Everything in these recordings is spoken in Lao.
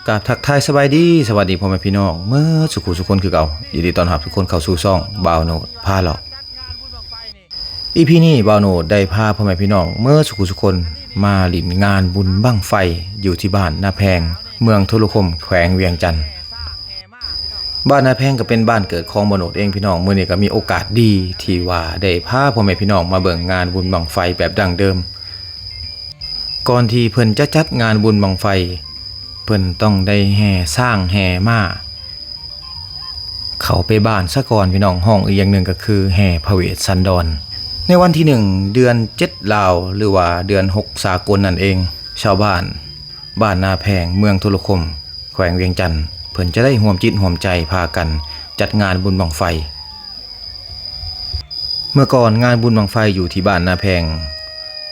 ກາບທັກທາຍສະບາຍດີ ສະຫວັດດີພໍ່ແມ່ພີ່ນ້ອງເໝິດສູ່ຜູ້ສູ່ຄົນຄືເກົ່າ. ຍິນດີຕ້ອນຮັບທຸກຄົນເຂົ້າສູ່ຊ່ອງບ່າວໂນດພາເລາະ. ອີພີນີ້ບ່າວໂນດໄດ້ພາພໍ່ແມ່ພີ່ນ້ອງເໝິດສູ່ຜູ້ສູ່ຄົນມາຫຼິ້ນງານບຸນບັ້ງໄຟ ຢູ່ທີ່ບ້ານນາແພງ ເມືອງໂທລະຄົມ ແຂວງວຽງຈັນ. ບ້ານນາແພງກໍເປັນບ້ານເກີດຂອງບ່າວໂນດເອງພີ່ນ້ອງ. ມື້ນີ້ກໍມີໂອກາດດີທີ່ວ່າໄດ້ພາພໍ່ແມ່ພີ່ນ້ອງມາເບິ່ງງານບຸນບັ້ງໄຟແບບດັ້ງເດີມ. ກ່ອນທີ່ເພິ່ນຈະຈັດງານບຸນບັ້ງໄຟ ເພິ່ນຕ້ອງໄດ້ແຫ່ຊ້າງແຫ່ມ້າ ເຂົ້າໄປບ້ານຊະກ່ອນພີ່ນ້ອງ. ຮ້ອງອີກຢ່າງໜຶ່ງກໍຄືແຫ່ພະເວດສັນດອນ. ໃນວັນທີໜຶ່ງ ເດືອນເຈັດລາວ ຫຼືວ່າເດືອນຫົກສາກົນນັ້ນເອງ, ຊາວບ້ານ ບ້ານນາແພງ ເມືອງໂທລະຄົມ ແຂວງວຽງຈັນ ເພິ່ນຈະໄດ້ຮ່ວມຈິດຮ່ວມໃຈພາກັນຈັດງານບຸນບັ້ງໄຟ. ເມື່ອກ່ອນງານບຸນບັ້ງໄຟຢູ່ທີ່ບ້ານນາແພງ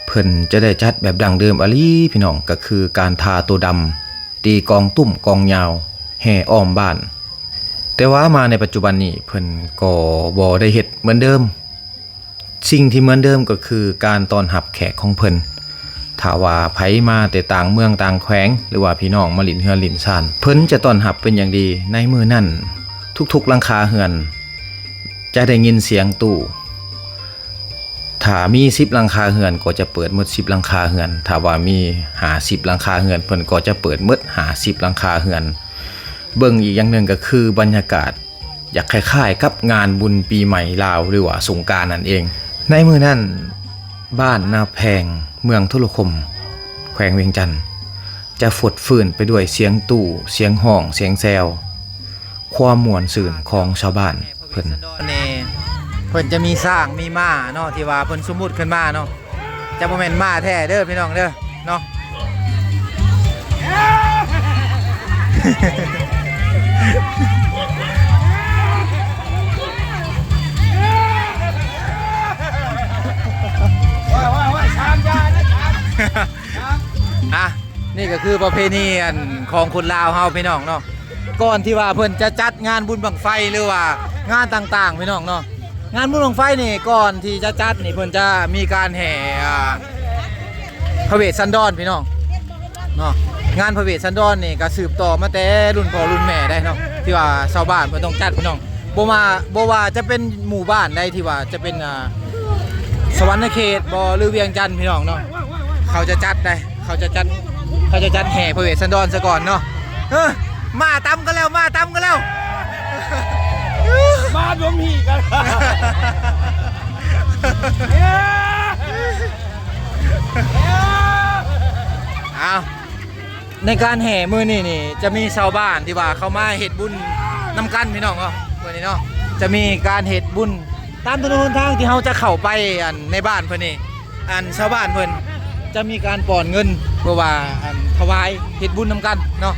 ເພິ່ນຈະໄດ້ຈັດແບບດັ້ງເດີມອີ່ຫຼີພີ່ນ້ອງ, ກໍຄືການທາໂຕດຳ ຕີກອງຕຸ້ມກອງຍາວ ແຫ່ອ້ອມບ້ານ. ແຕ່ວ່າມາໃນປັດຈຸບັນນີ້ ເພິ່ນກໍບໍ່ໄດ້ເຮັດເໝືອນເດີມ. ສິ່ງທີ່ເໝືອນເດີມກໍຄືການຕ້ອນຮັບແຂກຂອງເພິ່ນ. ຖ້າວ່າໃຜມາແຕ່ຕ່າງເມືອງຕ່າງແຂວງ ຫຼືວ່າພີ່ນ້ອງມາຫຼິ້ນເຮືອນຫຼິ້ນຊານ ເພິ່ນຈະຕ້ອນຮັບເປັນຢ່າງດີ. ໃນມື້ນັ້ນ ທຸກໆຫຼັງຄາເຮືອນຈະໄດ້ຍິນສຽງຕູ້. ຖ້າມີສິບຫຼັງຄາເຮືອນກໍຈະເປີດໝົດສິບຫຼັງຄາເຮືອນ, ຖ້າວ່າມີຫ້າສິບຫຼັງຄາເຮືອນ ເພິ່ນກໍຈະເປີດໝົດຫ້າສິບຫຼັງຄາເຮືອນ. ເບິ່ງອີກຢ່າງໜຶ່ງກໍຄືບັນຍາກາດ ຢາກຄ້າຍໆກັບງານບຸນປີໃໝ່ລາວ ຫຼືວ່າສົງການນັ້ນເອງ. ໃນມື້ນັ້ນ ບ້ານນາແພງ ເມືອງໂທລະຄົມ ແຂວງວຽງຈັນ ຈະຟົດຟື້ນໄປດ້ວຍສຽງຕູ້, ສຽງຮ້ອງ, ສຽງແຊວ, ຄວາມມ່ວນຊື່ນຂອງຊາວບ້ານເພິ່ນ. ນີ້ ເພິ່ນຈະມີຊ້າງ ມີມ້າເນາະ ທີ່ວ່າເພິ່ນສົມມຸດຂຶ້ນມາເນາະ. ຈະບໍ່ແມ່ນມ້າແທ້ເດີພີ່ນ້ອງເດີເນາະ. ອ່ະ ນີ້ກໍຄືປະເພນີ ອັນ ຂອງຄົນລາວເຮົາພີ່ນ້ອງເນາະ. ກ່ອນທີ່ວ່າເພິ່ນຈະຈັດງານບຸນບັ້ງໄຟ ຫຼືວ່າງານຕ່າງໆ ພີ່ນ້ອງເນາະ, ງານບຸນບັ້ງໄຟນີ້ ກ່ອນທີ່ຈະຈັດນີ້ ເພິ່ນຈະມີການແຫ່ ອ່າ ພະເວດສັນດອນ ພີ່ນ້ອງເນາະ. ງານພະເວດສັນດອນນີ້ກໍສືບຕໍ່ມາແຕ່ລຸ້ນພໍ່ລຸ້ນແມ່ໄດ໋ເນາະ ທີ່ວ່າຊາວບ້ານເພິ່ນຕ້ອງຈັດ ພີ່ນ້ອງ. ບໍ່ວ່າ ບໍ່ວ່າຈະເປັນໝູ່ບ້ານໃດທີ່ວ່າຈະເປັນ ອ່າ ສະຫວັນນະເຂດບໍ ຫຼື ວຽງຈັນ ພີ່ນ້ອງເນາະ, ເຂົາຈະຈັດໄດ໋ ເຂົາຈະຈັດ ເຂົາຈະຈັດແຫ່ພະເວດສັນດອນຊະກ່ອນເນາະ. ເອີ ມ້າຕຳກັນແລ້ວ ມ້າຕຳກັນແລ້ວ ມ້າດົມຫີກັນ. ເອົາ ໃນການແຫ່ມື້ນີ້ນີ້ ຈະມີຊາວບ້ານທີ່ວ່າເຂົ້າມາເຮັດບຸນນຳກັນ ພີ່ນ້ອງເນາະ. ມື້ນີ້ເນາະ ຈະມີການເຮັດບຸນຕາມຖະໜົນຫົນທາງທີ່ເຮົາຈະເຂົ້າໄປ ອັນ ໃນບ້ານເພິ່ນນີ້ ອັນ ຊາວບ້ານເພິ່ນຈະມີການປ່ອນເງິນ ເພື່ອວ່າ ອັນ ຖວາຍເຮັດບຸນນຳກັນເນາະ.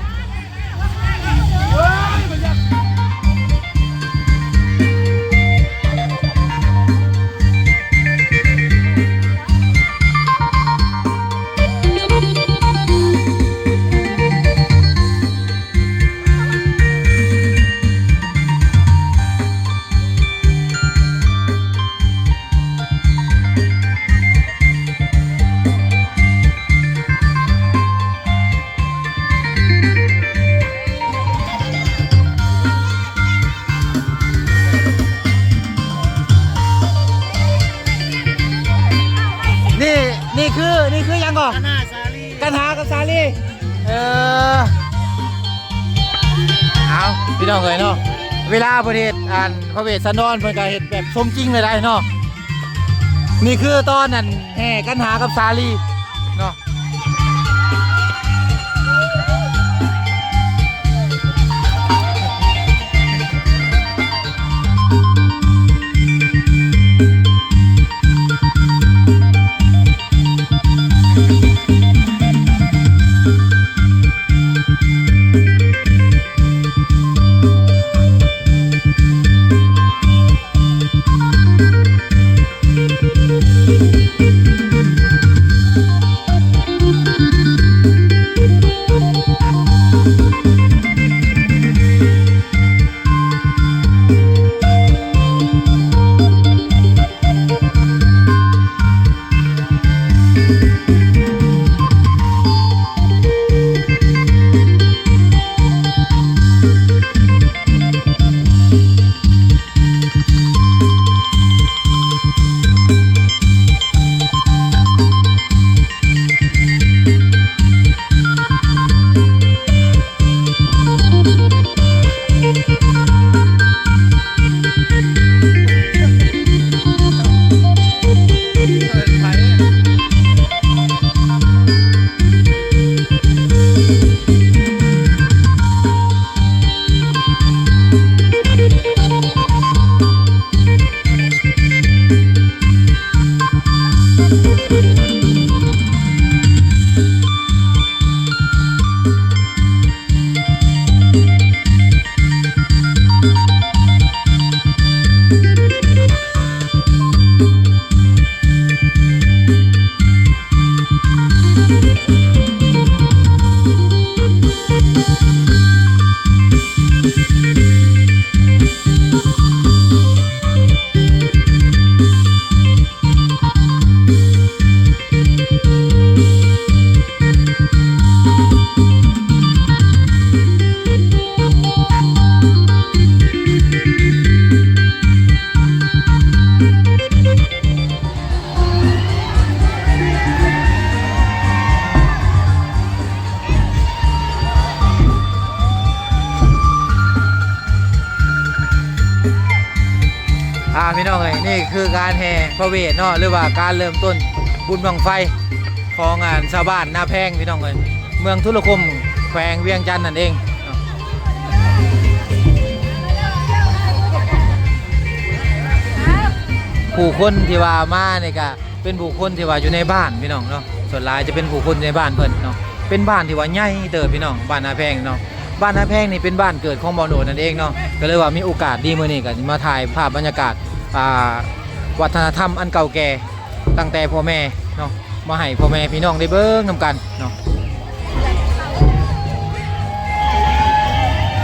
ນີ້ ນີ້ຄື ນີ້ຄືຫຍັງກໍ? ກັນຫາສາລີ ກັນຫາກັບສາລີ. ເອີ ເອົາ ພີ່ນ້ອງເອີຍເນາະ, ເວລາເພິ່ນເຮັດ ອັນ ພະເວດສັນດອນ ເພິ່ນກໍເຮັດແບບສົມຈິງເລີຍໄດ໋ເນາະ. ນີ້ຄືຕອນ ອັນ ແຫ່ກັນຫາກັບສາລີເນາະ. ນີ້ ອ່າ ພີ່ນ້ອງເອີຍ ນີ້ຄືການແຫ່ພະເວດເນາະ ຫຼືວ່າການເລີ່ມຕົ້ນບຸນບັ້ງໄຟຂອງ ອັນ ຊາວບ້ານນາແພງ ພີ່ນ້ອງເອີຍ ເມືອງທຸລະຄົມ ແຂວງວຽງຈັນນັ້ນເອງເນາະ. ຜູ້ຄົນທີ່ວ່າມານີ້ກະ ເປັນຜູ້ຄົນທີ່ວ່າຢູ່ໃນບ້ານພີ່ນ້ອງເນາະ ສ່ວນຫຼາຍຈະເປັນຜູ້ຄົນໃນບ້ານເພິ່ນເນາະ. ເປັນບ້ານທີ່ວ່າໃຫຍ່ເຕີບພີ່ນ້ອງ ບ້ານນາແພງເນາະ. ບ້ານນາແພງນີ້ເປັນບ້ານເກີດຂອງບ່າວໂນດນັ້ນເອງເນາະ. ກໍເລີຍວ່າມີໂອກາດດີມື້ນີ້ກໍຊິມາຖ່າຍພາບບັນຍາກາດ ອ່າ ວັດທະນະທຳອັນເກົ່າແກ່ຕັ້ງແຕ່ພໍ່ແມ່ເນາະ ມາໃຫ້ພໍ່ແມ່ພີ່ນ້ອງໄດ້ເບິ່ງນຳກັນເນາະ.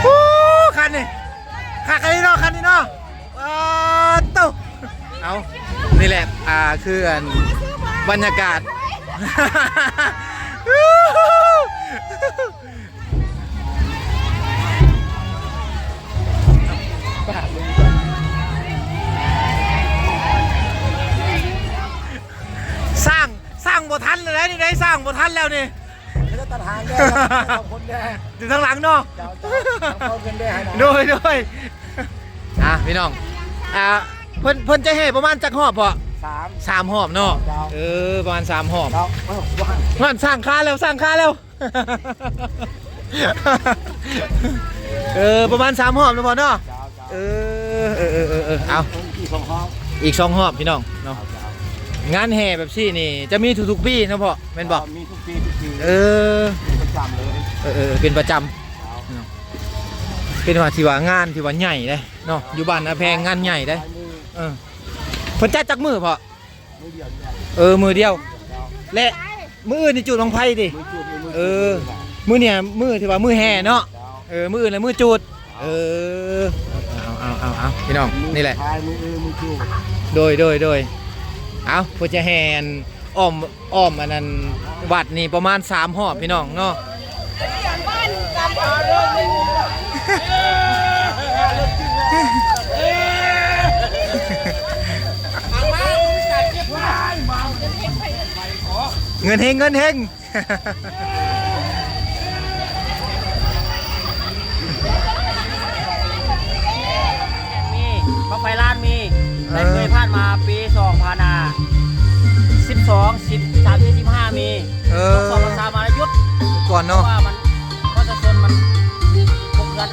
ໂອ້ ຄັນນີ້ ຄັກອັນນີ້ເນາະ ຄັນນີ້ເນາະ. ປາດໂທ້ ເອົາ ນີ້ແຫຼະ ອ່າ ຄືອັນ ບັນຍາກາດ ສ້າງ ສ້າງບໍ່ທັນແລ້ວ ນີ້ໄດ້ ສ້າງບໍ່ທັນແລ້ວນີ້. ເຂົາຈະຕັດຫາງແດ່ ສອງຄົນແດ່ ຢູ່ທາງຫຼັງເນາະ. ເຈົ້າ ເຈົ້າ ເອົາເງິນແດ່ໃຫ້ນະ. ໂດຍ ໂດຍ ອ່າ ພີ່ນ້ອງ ອ່າ ເພິ່ນ ເພິ່ນຈະແຫ່ປະມານຈັກຮອບເພາະ? ສາມ ສາມຮອບເນາະ. ເຈົ້າ ເອີ ປະມານສາມຮອບ. ເຈົ້າ ເອີ ວ່າ ນັ້ນສ້າງຄາແລ້ວ ສ້າງຄາແລ້ວ. ເອີ ປະມານສາມຮອບເນາະພໍ່ເນາະ. ເຈົ້າ ເຈົ້າ ເອີ ເອີ ເອີ ເອີ ເອີ ເອົາ ອີກສອງຮອບ ອີກສອງຮອບພີ່ນ້ອງເນາະ. ເຈົ້າ ເຈົ້າ ງານແຫ່ແບບຊີ້ນີ້ຈະມີທຸກໆປີເນາະພໍ່ ແມ່ນບໍ່? ເຈົ້າ ມີທຸກປີ ທຸກປີ. ເອີ ເປັນປະຈຳເລີຍ. ເອີ ເອີ ເປັນປະຈຳ. ເຈົ້າ ເນາະ ເປັນວ່າ ທີ່ວ່າງານທີ່ວ່າໃຫຍ່ເດ້ເນາະ ຢູ່ບ້ານນາແພງ ງານໃຫຍ່ເດ້. ເອີ ເພິ່ນຈັດຈັກມື້ພໍ່? ມື້ດຽວນີ້ແຫຼະ. ເອີ ມື້ດຽວ. ເຈົ້າ ແລະ ມື້ອື່ນນີ້ຈູດບັ້ງໄຟຕິ? ມື້ຈູດ ມື້ ເອີ ມື້ນີ້ມື້ທີ່ວ່າມື້ແຫ່ເນາະ. ເຈົ້າ ເອີ ມື້ອື່ນລະມື້ຈູດ. ເອີ ເອົາ ເອົາ ເອົາ ເອົາ ພີ່ນ້ອງ ນີ້ແຫຼະ ມື້ອື່ນມື້ຈູດ. ໂດຍ ໂດຍ ໂດຍ ເອົາ ເພິ່ນຈະແຫ່ອ້ອມ ອ້ອມອັນນັ້ນ ວັດນີ້ປະມານສາມຮອບພີ່ນ້ອງເນາະ. ເງິນເຮັງ ເງິນເຮັງ. ມີບັ້ງໄຟລ້ານມີ ເອີ ແຕ່ເຄີຍຜ່ານມາປີສອງພັນສິບສອງ ສິບສາມ ສິບຫ້າມີ. ເອີ ສອງພັນຊາວມາແລ້ວຢຸດກ່ອນເນາະ ເພາະວ່າມັນ ປະຊາຊົນມັນປຸກເຮືອນ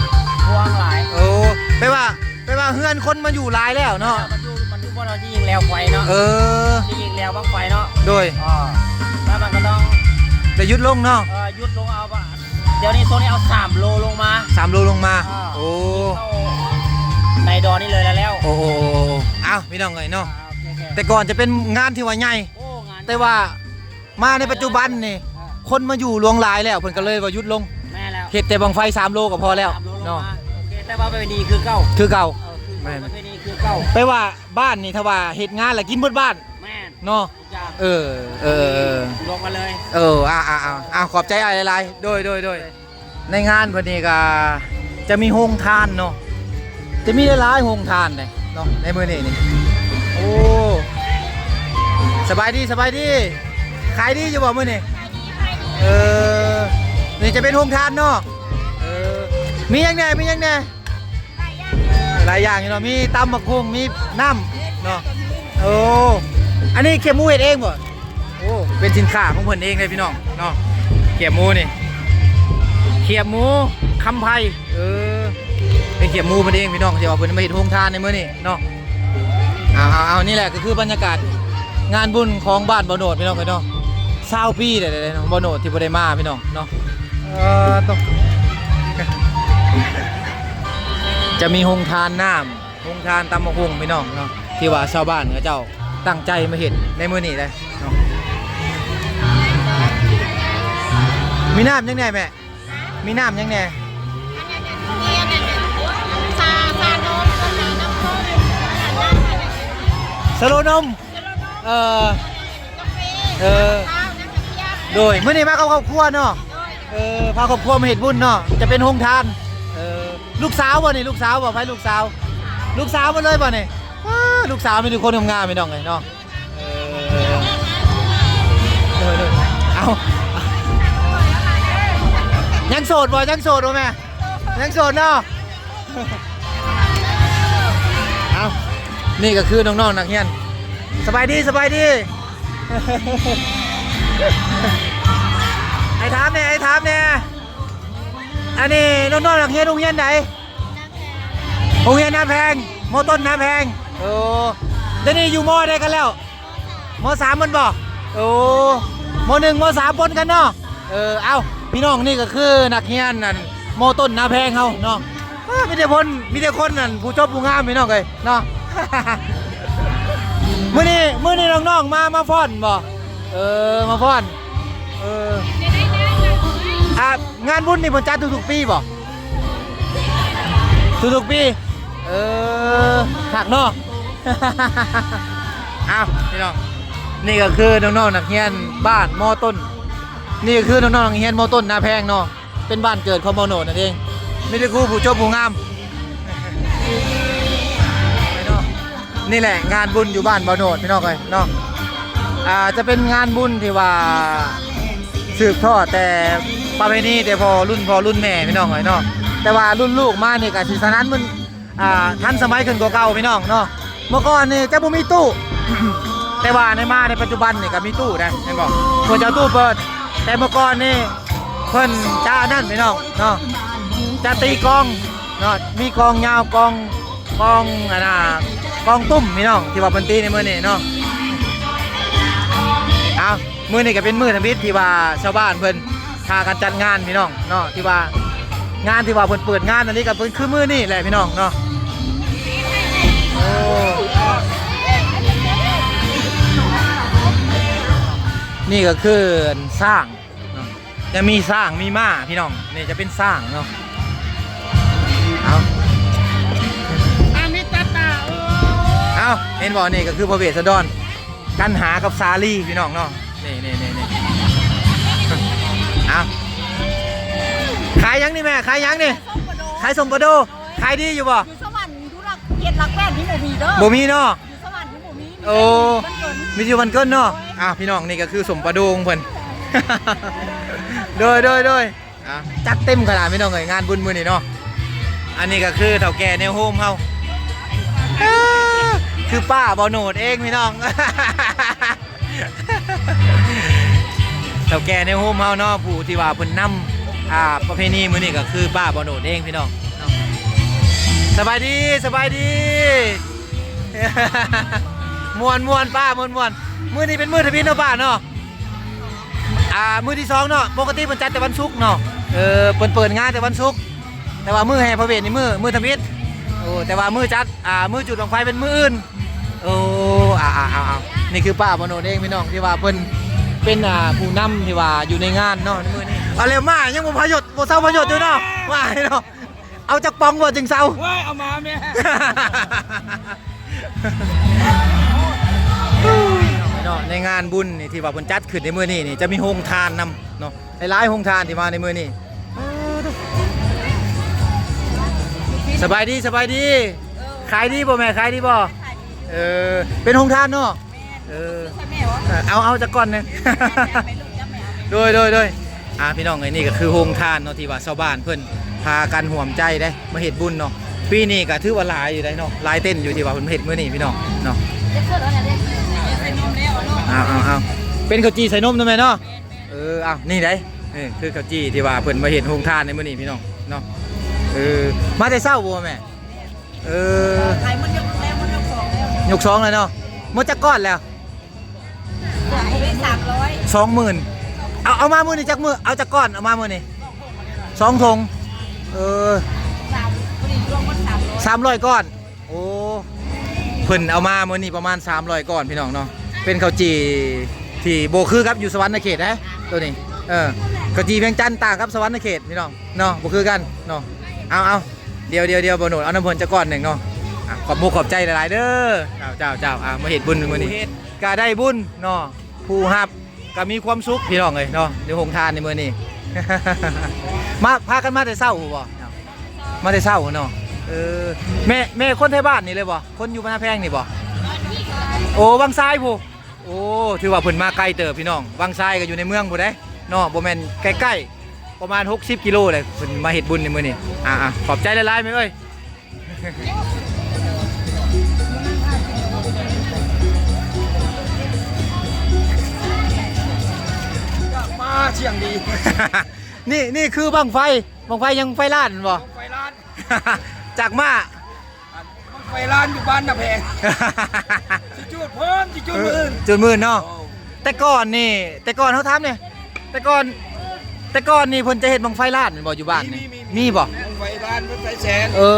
ພວງຫຼາຍ. ໂອ້ ແປວ່າ ແປວ່າເຮືອນຄົນມາຢູ່ຫຼາຍແລ້ວເນາະ. ມັນຢູ່ ມັນຢູ່ບ່ອນທີ່ຍິງແລ້ວໄຟເນາະ. ເອີ ທີ່ຍິງແລ້ວບັ້ງໄຟເນາະ. ໂດຍ ເອີ ແລ້ວມັນກໍຕ້ອງໄດ້ຢຸດລົງເນາະ. ເອີ ຢຸດລົງ ເອົາ ດຽວນີ້ໂຊນນີ້ເອົາສາມໂລລົງມາ ສາມໂລລົງມາ. ເອີ ໂອ້ ເຂົ້າໃນດອນນີ້ເລີຍແລ້ວ. ໂອ້ ໂອ້ ເອົ້າ ພີ່ນ້ອງເອີຍເນາະ. ເອີ ໂອເຄ ໂອເຄ ແຕ່ກ່ອນຈະເປັນງານທີ່ວ່າໃຫຍ່ ໂອ້ ງານ ແຕ່ວ່າມາໃນປັດຈຸບັນນີ້ ເອີ ຄົນມາຢູ່ຫຼວງຫຼາຍແລ້ວ ເພິ່ນກໍເລີຍວ່າຢຸດລົງ. ແມ່ນແລ້ວ ເຮັດແຕ່ບັ້ງໄຟສາມໂລກໍພໍແລ້ວ ສາມໂລລົງມາ ເນາະ. ໂອເຄ ແຕ່ວ່າປະເພນີຄືເກົ່າ ຄືເກົ່າ. ເອີ ຄື ເອີ ປະເພນີຄືເກົ່າ. ແປວ່າບ້ານນີ້ ຖ້າວ່າເຮັດງານແລ້ວກິນເບິດບ້ານ. ແມ່ນ ເນາະ ທຸກຢ່າງ. ເອີ ເອີ ເອີ ລວມກັນເລີຍ. ເອີ ອ່າ ອ່າ ອ່າ ຂອບໃຈອ້າຍຫຼາຍໆ. ໂດຍ ໂດຍ ໂດຍ. ໃນງານເພິ່ນນີ້ກະຈະມີໂຮງທານເນາະ ຈະມີຫຼາຍໆໂຮງທານເດ້ເນາະ ໃນມື້ນີ້ນີ້. ໂອ້ ສະບາຍດີ ສະບາຍດີ. ຂາຍດີຢູ່ບໍ່ມື້ນີ້? ເອີ ນີ້ຈະເປັນໂຮງທານເນາະ. ເອີ ມີຫຍັງແດ່ ມີຫຍັງແດ່? ຫຼາຍຢ່າງຢູ່ເນາະ ມີຕຳບັກຫຸ່ງ ມີນ້ຳເນາະ. ໂອ້ ອັນນີ້ຂຽບໝູເຮັດເອງບໍ່? ໂອ້ ເປັນສິນຄ້າຂອງເພິ່ນເອງເດ້ພີ່ນ້ອງເນາະ. ຂຽບໝູນີ້ ຂຽບໝູຄຳໄພ. ເອີ ເປັນຂຽບໝູເພິ່ນເອງພີ່ນ້ອງ ທີ່ວ່າເພິ່ນມາເຮັດໂຮງທານໃນມື້ນີ້ເນາະ. ເອົາ ເອົາ ເອົາ ນີ້ແຫຼະກໍຄືບັນຍາກາດງານບຸນຂອງບ້ານບ່າວໂນດພີ່ນ້ອງເອີຍເນາະ. ຊາວປີແລ້ວເດ້ເນາະ ບ່າວໂນດທີ່ບໍ່ໄດ້ມາພີ່ນ້ອງເນາະ. ເອີ ໂຕ ຈະມີໂຮງທານນ້ຳ ໂຮງທານຕຳບັກຫຸ່ງພີ່ນ້ອງເນາະ ທີ່ວ່າຊາວບ້ານເຂົາເຈົ້າຕັ້ງໃຈມາເຮັດໃນມື້ນີ້ເດ້ເນາະ. ມີນ້ຳຫຍັງແດ່ແມ່? ມີນ້ຳຫຍັງແດ່? ຊາ ຊານົມ ສະໂລນົມ. ເອີ ເອີ ໂດຍ ມື້ນີ້ມາກັບຄອບຄົວເນາະ. ເອີ ພາຄອບຄົວມາເຮັດບຸນເນາະ ຈະເປັນໂຮງທານ. ເອີ ລູກສາວບໍ່ນີ້? ລູກສາວບໍ່? ໃຜລູກສາວ? ລູກສາວໝົດເລີຍບໍ່ນີ້? ວ້າ ລູກສາວມີແຕ່ຄົນງາມໆ ພີ່ນ້ອງເອີຍເນາະ. ເອີ ໂດຍ ໂດຍ ເອົ້າ ຍັງໂສດບໍ່? ຍັງໂສດບໍ່ແມ່? ຍັງໂສດເນາະ. ເອົ້າ ນີ້ກໍຄືນ້ອງໆນັກຮຽນ. ສະບາຍດີ ສະບາຍດີ. ອ້າຍຖາມແດ່ ອ້າຍຖາມແດ່. ອັນນີ້ນ້ອງໆນັກຮຽນໂຮງຮຽນໃດ? ໂຮງຮຽນນາແພງ ມໍຕົ້ນນາແພງ. ໂອ້ ດຽວນີ້ຢູ່ມໍໃດກັນແລ້ວ? ມໍສາມແມ່ນບໍ່? ໂອ້ ມໍໜຶ່ງ ມໍສາມປົນກັນເນາະ. ເອີ ເອົ້າ ພີ່ນ້ອງ ນີ້ກໍຄືນັກຮຽນອັນມໍຕົ້ນນາແພງເຮົາເນາະ. ເອີ ມີແຕ່ຄົນ ມີແຕ່ຄົນອັນຜູ້ຈົບຜູ້ງາມ ພີ່ນ້ອງເອີຍເນາະ. ມື້ນີ້ ມື້ນີ້ນ້ອງໆມາ ມາຟ້ອນບໍ່? ເອີ ມາຟ້ອນ. ເອີ ອ່າ ງານບຸນນີ້ເພິ່ນຈັດທຸກໆປີບໍ່? ທຸກໆປີ. ເອີ ຄັກເນາະ. ອ້າວ ພີ່ນ້ອງ ນີ້ກໍຄືນ້ອງໆນັກຮຽນບ້ານມໍຕົ້ນ. ນີ້ກໍຄືນ້ອງໆນັກຮຽນມໍຕົ້ນນາແພງເນາະ. ເປັນບ້ານເກີດຂອງບ່າວໂນດນັ້ນເອງ. ມີແຕ່ຄູຜູ້ຈົບຜູ້ງາມ. ນີ້ແຫຼະງານບຸນຢູ່ບ້ານບ່າວໂນດ ພີ່ນ້ອງເອີຍເນາະ. ອ່າ ຈະເປັນງານບຸນທີ່ວ່າສືບທອດແຕ່ປະເພນີແຕ່ພໍ່ລຸ້ນພໍ່ລຸ້ນແມ່ ພີ່ນ້ອງເອີຍເນາະ. ແຕ່ວ່າລຸ້ນລູກມານີ້ກໍຊິສະໜັນມັນ ອ່າ ທັນສະໄໝຂຶ້ນກວ່າເກົ່າ ພີ່ນ້ອງເນາະ. ເມື່ອກ່ອນນີ້ຈະບໍ່ມີຕູ້ ແຕ່ວ່າໃນ ມາໃນປັດຈຸບັນນີ້ກໍມີຕູ້ໄດ໋ ແມ່ນບໍ່? ເພິ່ນຈະເອົາຕູ້ເປີດ. ແຕ່ເມື່ອກ່ອນນີ້ເພິ່ນຈະອັນນັ້ນ ພີ່ນ້ອງເນາະ ຈະຕີກອງເນາະ. ມີກອງຍາວ ກອງ ກອງອັນນ່າ ກອງຕຸ້ມ ພີ່ນ້ອງ ທີ່ວ່າເພິ່ນຕີໃນມື້ນີ້ເນາະ. ເອົ້າ ມື້ນີ້ກໍເປັນມື້ທຳອິດທີ່ວ່າຊາວບ້ານເພິ່ນ ພາກັນຈັດງານ ພີ່ນ້ອງເນາະ. ທີ່ວ່າ ງານທີ່ວ່າເພິ່ນເປີດງານອັນນີ້ກໍເປັນຄືມື້ນີ້ແຫຼະ ພີ່ນ້ອງເນາະ. ໂອ້ ນີ້ກໍຄືຊ້າງເນາະ. ຈະມີຊ້າງ ມີມ້າ ພີ່ນ້ອງ. ນີ້ຈະເປັນຊ້າງເນາະ. ເອົາ ອາມິດຕະຕາ ເອີ ເອົາ ເຫັນບໍ່? ນີ້ກໍຄືພະເວດສະດອນ ກັນຫາກັບສາລີ ພີ່ນ້ອງເນາະ. ນີ້ໆໆໆ ເອົາ ຂາຍຫຍັງນີ້ແມ່? ຂາຍຫຍັງນີ້? ຂາຍສົ້ມປາໂດ. ຂາຍດີຢູ່ບໍ່? ຢູ່ສະຫວັນ ຢູ່ຫຼັກເຈັດ ຫຼັກແປດນີ້ບໍ່ມີເດີ. ບໍ່ມີເນາະ. ຢູ່ສະຫວັນນີ້ບໍ່ມີ. ໂອ້ ມີແຕ່ຢູ່ບ້ານເກີນເນາະ. ອ່າ ພີ່ນ້ອງ ນີ້ກໍຄືສົ້ມປາໂດຂອງເພິ່ນ. ໂດຍໆໆ ອ່າ ຈັດເຕັມຂະໜາດ ພີ່ນ້ອງເອີຍ ງານບຸນມື້ນີ້ເນາະ. ອັນນີ້ກໍຄືເຖົ້າແກ່ແນວໂຮມເຮົາ ຄືປ້າບ່າວໂນດເອງ ພີ່ນ້ອງ. ເຖົ້າແກ່ແນວໂຮມເຮົາເນາະ ຜູ້ທີ່ວ່າເພິ່ນນຳ ອ່າ ປະເພນີມື້ນີ້ກໍຄືປ້າບ່າວໂນດເອງ ພີ່ນ້ອງເນາະ. ສະບາຍດີ ສະບາຍດີ. ມ່ວນໆ ປ້າ ມ່ວນໆ. ມື້ນີ້ເປັນມື້ທຳອິດເນາະ ປ້າເນາະ. ອ່າ ມື້ທີສອງເນາະ. ປົກກະຕິເພິ່ນຈັດແຕ່ວັນສຸກເນາະ. ເອີ ເພິ່ນເປີດງານແຕ່ວັນສຸກ ແຕ່ວ່າມື້ແຫ່ພະເວດນີ້ມື້ ມື້ທຳອິດ. ໂອ້ ແຕ່ວ່າມື້ຈັດ ອ່າ ມື້ຈຸດບັ້ງໄຟເປັນມື້ອື່ນ. ໂອ້ ເອົາໆໆ ນີ້ຄືປ້າບ່າວໂນດເອງ ພີ່ນ້ອງ ທີ່ວ່າເພິ່ນເປັນ ອ່າ ຜູ້ນຳທີ່ວ່າຢູ່ໃນງານເນາະ ໃນມື້ນີ້. ເອົາແລ້ວ ມາຍັງບໍ່ພະຍົດ ບໍ່ເຊົາພະຍົດຢູ່ເນາະ. ມາເນາະ. ເອົາຈັກປ່ອງບໍ່ຈຶ່ງເຊົາ? ໂອ້ຍ ເອົາມາແມ່. ເນາະ ໃນງານບຸນນີ້ທີ່ວ່າເພິ່ນຈັດຂຶ້ນໃນມື້ນີ້ນີ້ ຈະມີໂຮງທານນຳເນາະ. ຫຼາຍໆໂຮງທານທີ່ມາໃນມື້ນີ້. ສະບາຍດີ ສະບາຍດີ. ຂາຍດີບໍ່ແມ່? ຂາຍດີບໍ່? ເອີ ເປັນໂຮງທານເນາະ. ເອີ ເອົາ ເອົາຈັກກ່ອນໜຶ່ງ. ໂດຍ ໂດຍ ໂດຍ. ອ່າ ພີ່ນ້ອງເອີຍ ນີ້ກໍຄືໂຮງທານເນາະ ທີ່ວ່າຊາວບ້ານເພິ່ນພາກັນຮ່ວມໃຈເດ້ ມາເຮັດບຸນເນາະ. ປີນີ້ກໍຖືວ່າຫຼາຍຢູ່ເດ້ເນາະ ຫຼາຍເຕັນຢູ່ທີ່ວ່າເພິ່ນເຮັດມື້ນີ້ ພີ່ນ້ອງເນາະ. ເອົາໆໆ ເປັນເຂົ້າຈີ່ໃສ່ນົມນຳແມ່ເນາະ. ເອີ ເອົາ ນີ້ໃດ໋ ເອີ ຄືເຂົ້າຈີ່ທີ່ວ່າເພິ່ນມາເຮັດໂຮງທານໃນມື້ນີ້ ພີ່ນ້ອງເນາະ. ເອີ ມາແຕ່ເຊົ້າບໍ່ແມ່? ເອີ ຂາຍໝົດ ຍົກແລ້ວ ໝົດ ຍົກສອງແລ້ວ ຍົກສອງແລ້ວເນາະ. ໝົດຈັກກ້ອນແລ້ວ? ຂາຍໄປສາມຮ້ອຍ ສອງໝື່ນ. ເອົາ ເອົາມາມື້ນີ້ຈັກມື້? ເອົາຈັກກ້ອນ? ເອົາມາມື້ນີ້ສອງຖົງ. ເອີ ສາມ ມື້ນີ້ລວມໝົດສາມຮ້ອຍ ສາມຮ້ອຍກ້ອນ. ໂອ້ ເພິ່ນເອົາມາມື້ນີ້ປະມານສາມຮ້ອຍກ້ອນ ພີ່ນ້ອງເນາະ. ເປັນເຂົ້າຈີ່ທີ່ບໍ່ຄືກັບຢູ່ສະຫວັນນະເຂດເດ້ ໂຕນີ້. ເອີ ເຂົ້າຈີ່ວຽງຈັນຕ່າງກັບສະຫວັນນະເຂດ ພີ່ນ້ອງເນາະ ບໍ່ຄືກັນເນາະ. ເອົາໆ ດຽວໆໆ ບ່າວໂນດ ເອົານຳເພິ່ນຈັກກ້ອນໜຶ່ງເນາະ. ອ່ະ ຂອບມຸກຂອບໃຈຫຼາຍໆເດີ. ເຈົ້າໆໆ ອ່າ ມາເຮັດບຸນມື້ນີ້ ເຮັດກະໄດ້ບຸນເນາະ ຜູ້ຮັບກະມີຄວາມສຸກ ພີ່ນ້ອງເອີຍເນາະ. ຢູ່ໂຮງທານໃນມື້ນີ້ ມາ ພາກັນມາແຕ່ເຊົ້າບໍ່? ມາແຕ່ເຊົ້າເນາະ. ເອີ ແມ່ ແມ່ຄົນໄທບ້ານນີ້ເລີຍບໍ່? ຄົນຢູ່ນາແພງນີ້ບໍ່? ໂອ້ ວັງຊາຍພຸ້ນ. ໂອ້ ຖືວ່າເພິ່ນມາໄກເຕີບ ພີ່ນ້ອງ. ວັງຊາຍກໍຢູ່ໃນເມືອງພຸ້ນເດ້ເນາະ ບໍ່ແມ່ນໃກ້ໆ ປະມານຫົກສິບກິໂລເດ້ ເພິ່ນມາເຮັດບຸນໃນມື້ນີ້. ອ່າໆ ຂອບໃຈຫຼາຍໆ ແມ່ເອີຍ. ມາສຽງດີ. ນີ້ ນີ້ຄືບັ້ງໄຟ ບັ້ງໄຟຫຍັງ? ໄຟລ້ານແມ່ນບໍ່? ບັ້ງໄຟລ້ານ ຈາກມ້າ ບັ້ງໄຟລ້ານຢູ່ບ້ານນາແພງ ຊິຈູດພ້ອມ ຊິຈູດມື້ອື່ນ ເອີ ຈູດມື້ອື່ນເນາະ. ໂອ້ ແຕ່ກ່ອນນີ້ ແຕ່ກ່ອນເຮົາຖາມແດ່ ແຕ່ກ່ອນ ແຕ່ກ່ອນນີ້ເພິ່ນຈະເຮັດບັ້ງໄຟລ້ານແມ່ນບໍ່ ຢູ່ບ້ານນີ້? ມີ ມີ ມີ ມີບໍ່? ບັ້ງໄຟລ້ານ ບັ້ງໄຟແສນ ເອີ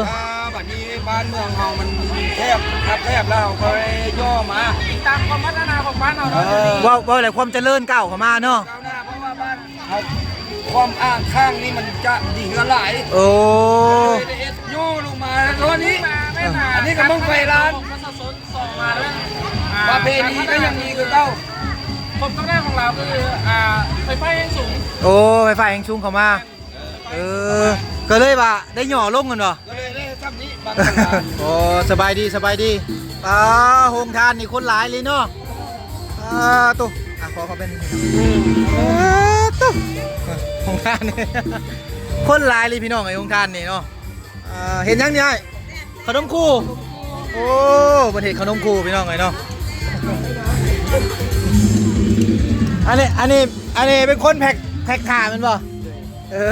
ອ່າ ບັດນີ້ບ້ານເມືອງເຮົາມັນແຄບ ຄັບແຄບແລ້ວ ເຂົາເລີຍຫຍໍ້ມາ ຕາມຄວາມພັດທະນາຂອງບ້ານເຮົາເນາະ. ເອີ ເວົ້າ ເວົ້າແລ້ວຄວາມຈະເລີນກ້າວເຂົ້າມາເນາະ ກ້າວໜ້າ ເພາະວ່າບ້ານ ເຮົາ ຄວາມອ່າງຂ້າງນີ້ມັນຈະດີຂຶ້ນຫຼາຍ. ໂອ້ ເລີຍໄດ້ເຮັດໂຍລົງມາແລ້ວນີ້ ແມ່ນຫາ ອັນນີ້ກໍບັ້ງໄຟລ້ານ ປະເພນີກໍຍັງມີຄືເກົ່າ. ຄວາມກ້າວໜ້າຂອງລາວຄື ອ່າ ໄຟຟ້າແຮງສູງ. ໂອ້ ໄຟຟ້າແຮງສູງເຂົ້າມາ. ເອີ ກໍເລີຍວ່າໄດ້ຫຍໍ້ລົງແມ່ນບໍ່? ກໍເລີຍໄດ້ຊ່ຳນີ້ ບັ້ງໄຟລ້ານ. ໂອ້ ສະບາຍດີ ສະບາຍດີ. ອ່າ ໂຮງທານນີ້ຄົນຫຼາຍເລີຍເນາະ. ອ່າ ໂຕ ອ່ະ ຂໍ ຂໍເປັນ ອ່າ ໂຕ ໂຮງທານນີ້ ຄົນຫຼາຍເລີຍພີ່ນ້ອງເອີຍ ໂຮງທານນີ້ເນາະ. ອ່າ ເຮັດຫຍັງນີ້ອ້າຍ? ຂະໜົມຄູ່. ໂອ້ ເພິ່ນເຮັດຂະໜົມຄູ່ພີ່ນ້ອງເອີຍເນາະ. ອັນນີ້ ອັນນີ້ ອັນນີ້ເປັນຄົນແພັກ ແພັກຜ້າແມ່ນບໍ່? ເອີ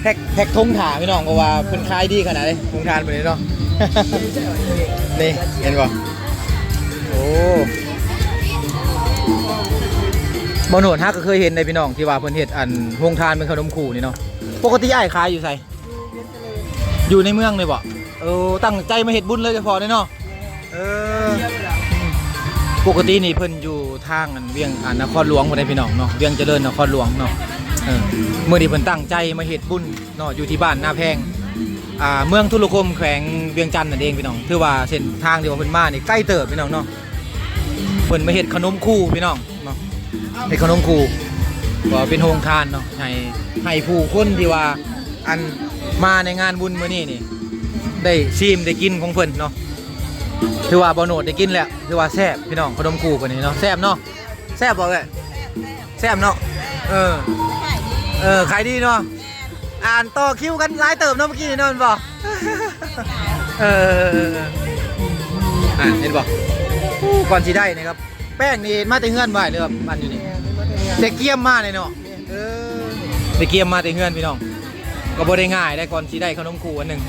ແພັກ ແພັກຖົງຜ້າພີ່ນ້ອງ ເພາະວ່າເພິ່ນຂາຍດີຂະໜາດເດ້ ໂຮງທານເພິ່ນນີ້ເນາະ. ນີ້ເຫັນບໍ່? ໂອ້ ບ່າວໂນດຫາກໍເຄີຍເຫັນເດ້ພີ່ນ້ອງ ທີ່ວ່າເພິ່ນເຮັດອັນໂຮງທານເປັນຂະໜົມຄູ່ນີ້ເນາະ. ປົກກະຕິອ້າຍຂາຍຢູ່ໃສ? ຢູ່ໃນເມືອງນີ້ບໍ່? ເອີ ຕັ້ງໃຈມາເຮັດບຸນໂດຍສະເພາະເລີຍເນາະ. ເອີ ປົກກະຕິນີ້ເພິ່ນຢູ່ທາງອັນວຽງ ອັນນະຄອນຫຼວງພຸ້ນເດ້ພີ່ນ້ອງເນາະ ວຽງຈະເລີນນະຄອນຫຼວງເນາະ. ເອີ ມື້ນີ້ເພິ່ນຕັ້ງໃຈມາເຮັດບຸນເນາະ ຢູ່ທີ່ບ້ານນາແພງ ອ່າ ເມືອງທຸລະຄົມ ແຂວງວຽງຈັນນັ້ນເອງພີ່ນ້ອງ. ຖືວ່າເສັ້ນທາງທີ່ວ່າເພິ່ນມານີ້ໄກເຕີບພີ່ນ້ອງເນາະ. ເພິ່ນມາເຮັດຂະໜົມຄູ່ພີ່ນ້ອງເນາະ ເຮັດຂະໜົມຄູ່ ກໍເປັນໂຮງທານເນາະ ໃຫ້ ໃຫ້ຜູ້ຄົນທີ່ວ່າ ອັນມາໃນງານບຸນມື້ນີ້ນີ້ ໄດ້ຊີມໄດ້ກິນຂອງເພິ່ນເນາະ. ຖືວ່າບ່າວໂນດໄດ້ກິນແລ້ວ ຖືວ່າແຊບພີ່ນ້ອງ ຂະໜົມຄູ່ເພິ່ນນີ້ເນາະ. ແຊບເນາະ? ແຊບບໍ່ເອີຍ? ແຊບເນາະ. ເອີ ຂາຍດີ ເອີ ຂາຍດີເນາະ. ແມ່ນ ອັນຕໍ່ຄິວກັນຫຼາຍເຕີບເນາະ ເມື່ອກີ້ນີ້ເນາະ ແມ່ນບໍ່? ເອີ ອັນເຫັນບໍ່? ໂອ້ ກ່ອນຊິໄດ້ນີ້ຄັບ ແປ້ງນີ້ເຮັດມາແຕ່ເຮືອນບໍ່ ຫຼືວ່າອັນຢູ່ນີ້? ແມ່ນ ເຮັດມາແຕ່ເຮືອນ ໄດ້ກຽມມາແນ່ເນາະ. ເອີ ໄດ້ກຽມມາແຕ່ເຮືອນພີ່ນ້ອງ ກໍບໍ່ໄດ້ງ່າຍໄດ໋ ກ່ອນຊິໄດ້ຂະໜົມຄູ່ອັນໜຶ່ງ.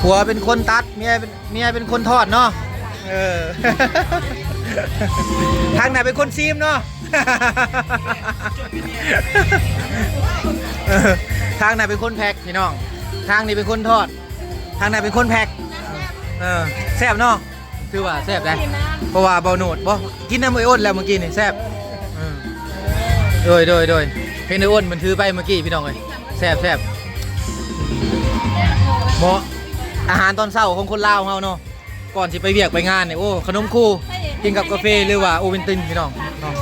ຜົວເປັນຄົນຕັດ ເມຍເປັນ ເມຍເປັນຄົນທອດເນາະ. ເອີ ທາງນັ້ນເປັນຄົນຊີມເນາະ. ເອີ ທາງນັ້ນເປັນຄົນແພັກພີ່ນ້ອງ ທາງນີ້ເປັນຄົນທອດ ທາງນັ້ນເປັນຄົນແພັກ. ເອີ ແຊບເນາະ? ຖືວ່າແຊບໄດ໋ ເພາະວ່າບ່າວໂນດບໍ່ ກິນນຳເອື້ອຍໂອນແລ້ວເມື່ອກີ້ນີ້ ແຊບ. ເອີ ໂດຍ ໂດຍ ໂດຍ ເຫັນເອື້ອຍໂອນມັນຖືໄປເມື່ອກີ້ພີ່ນ້ອງເອີຍ. ແຊບ ແຊບ ເໝາະ ອາຫານຕອນເຊົ້າຂອງຄົນລາວເຮົາເນາະ. ກ່ອນຊິໄປວຽກໄປງານນີ້ ໂອ້ ຂະໜົມຄູ່ ກິນກັບກາເຟ ຫຼືວ່າໂອເວັນຕິນ ພີ່ນ້ອງເນາະ.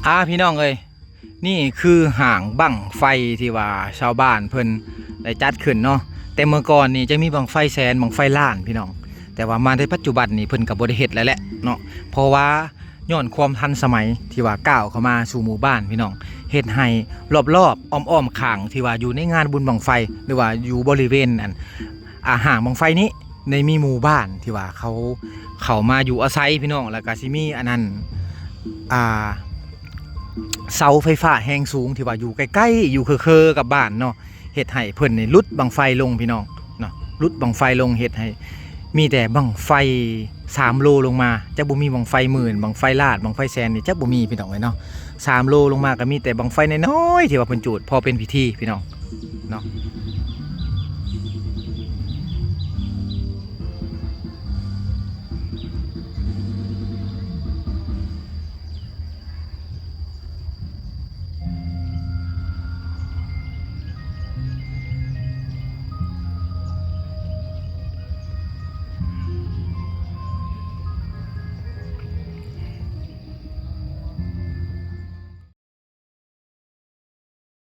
ອາ ພີ່ນ້ອງເອີຍ ນີ້ຄືຫ້າງບັ້ງໄຟທີ່ວ່າຊາວບ້ານເພິ່ນໄດ້ຈັດຂຶ້ນເນາະ. ແຕ່ເມື່ອກ່ອນນີ້ຈະມີບັ້ງໄຟແສນ ບັ້ງໄຟລ້ານພີ່ນ້ອງ, ແຕ່ວ່າມາໃນປັດຈຸບັນນີ້ເພິ່ນກໍບໍ່ໄດ້ເຮັດແລ້ວແຫຼະເນາະ, ເພາະວ່າຍ້ອນຄວາມທັນສະໄໝທີ່ວ່າກ້າວເຂົ້າມາສູ່ໝູ່ບ້ານພີ່ນ້ອງ, ເຮັດໃຫ້ລອບໆອ້ອມໆຂ້າງທີ່ວ່າຢູ່ໃນງານບຸນບັ້ງໄຟ ຫຼືວ່າຢູ່ບໍລິເວນອັນ ອ່າ ຫ້າງບັ້ງໄຟນີ້ ໄດ້ມີໝູ່ບ້ານທີ່ວ່າເຂົາເຂົ້າມາຢູ່ອາໄສພີ່ນ້ອງ, ແລ້ວກໍຊິມີອັນນັ້ນ ອ່າ ເສົາໄຟຟ້າແຮງສູງທີ່ວ່າຢູ່ໃກ້ໆ ຢູ່ເຄີໆກັບບ້ານເນາະ, ເຮັດໃຫ້ເພິ່ນນີ້ຫຼຸດບັ້ງໄຟລົງພີ່ນ້ອງເນາະ, ຫຼຸດບັ້ງໄຟລົງ ເຮັດໃຫ້ມີແຕ່ບັ້ງໄຟສາມໂລລົງມາ, ຈະບໍ່ມີບັ້ງໄຟໝື່ນ ບັ້ງໄຟລ້ານ ບັ້ງໄຟແສນນີ້ຈະບໍ່ມີພີ່ນ້ອງເອີຍເນາະ. ສາມໂລລົງມາກໍມີແຕ່ບັ້ງໄຟນ້ອຍໆທີ່ວ່າເພິ່ນຈູດພໍເປັນພິທີພີ່ນ້ອງເນາະ.